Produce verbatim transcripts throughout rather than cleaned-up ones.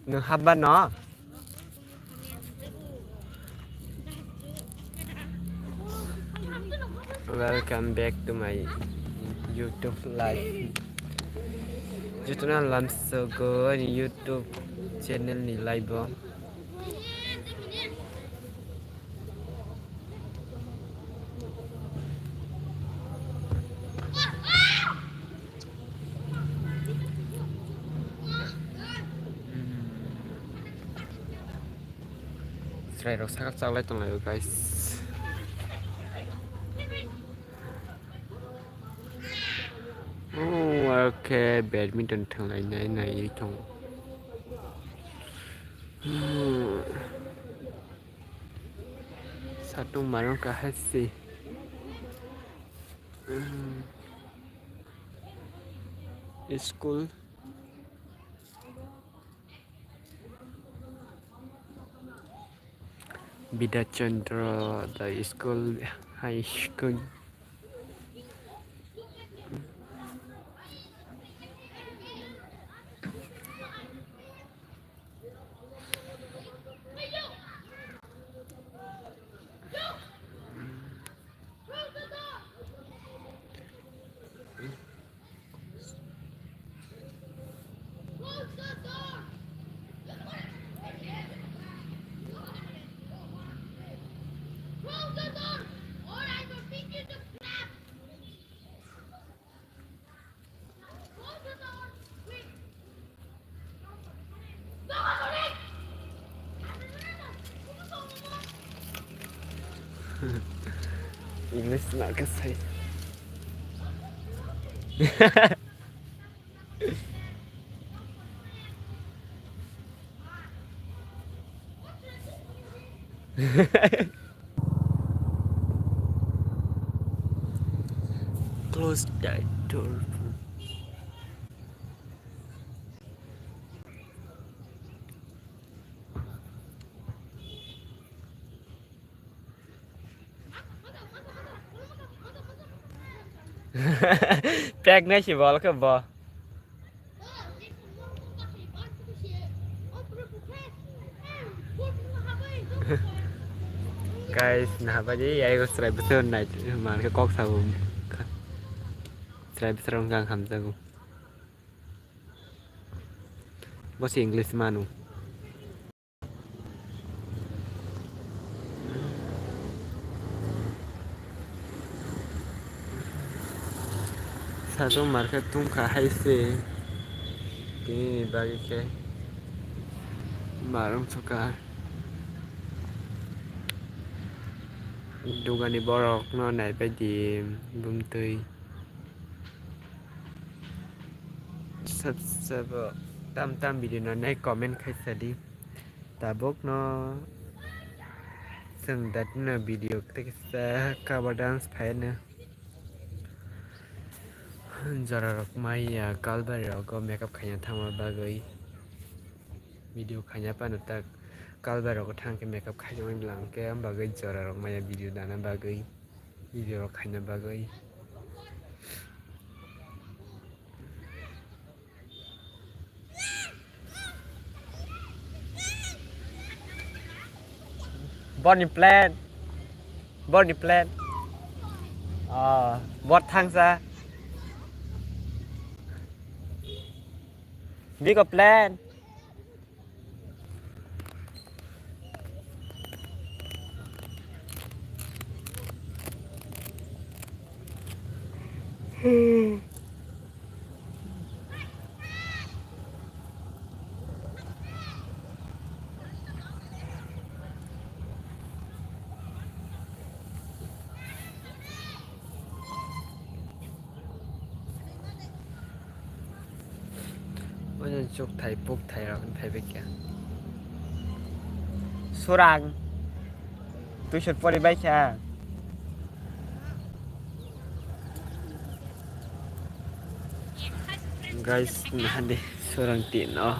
Nwng hapba no? Welcome back to my YouTube live. Jotono lamsogo ani YouTube channel ni live o. Chwrairok sakal chaklai tonglaio, guys. Oh, okay, badminton thwnglainai naiwi tongo. Hmm. Satung marung kahai se. Hmm. School. Bidya Chandra, the school, high school. English na kasai. Close that door. Pek nai si bol khe bo. Guys, nahabaidi, yai go chwrai bwswk nai, man khe kok sabo. Chwrai bwswk wngkha ang hamjago. Bo se English manu. Satung market tungkha hai se, tini ni bagwi khe marung sukha. Dugani borok no naibaidi bumtwi. Sab sabo tam tam video no nai comment khai sadi. Tabuk no chwng datino video tei kisa cover dance phaino. Jora rok maya kalbari rogo makeup khaina thangma bagwi. Video khaina phano tak kalbari rogo thang khe makeup khaina wng lang khe, am bagwi jora rok maya video dana bagwi. Video rok khaina bagwi. Boni plan. Boni plan. Ah, bot thangsa. Biko plan. Oino chukthai, pukthai rok phai bai kha. Surang. Tuition pori bai kha. Guys, nahadi surang tino.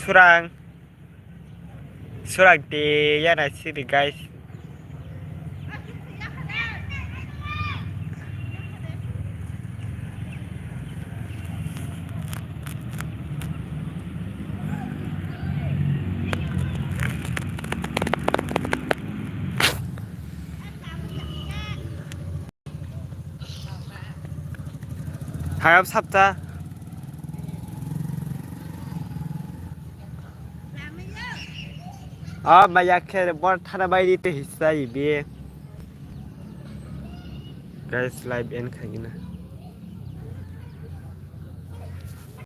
Surang. Surang te yana siri, guys. Hayam sapta. Ah, maya khe bor thana bai di te hissa ibi. Guys, live end khaigina.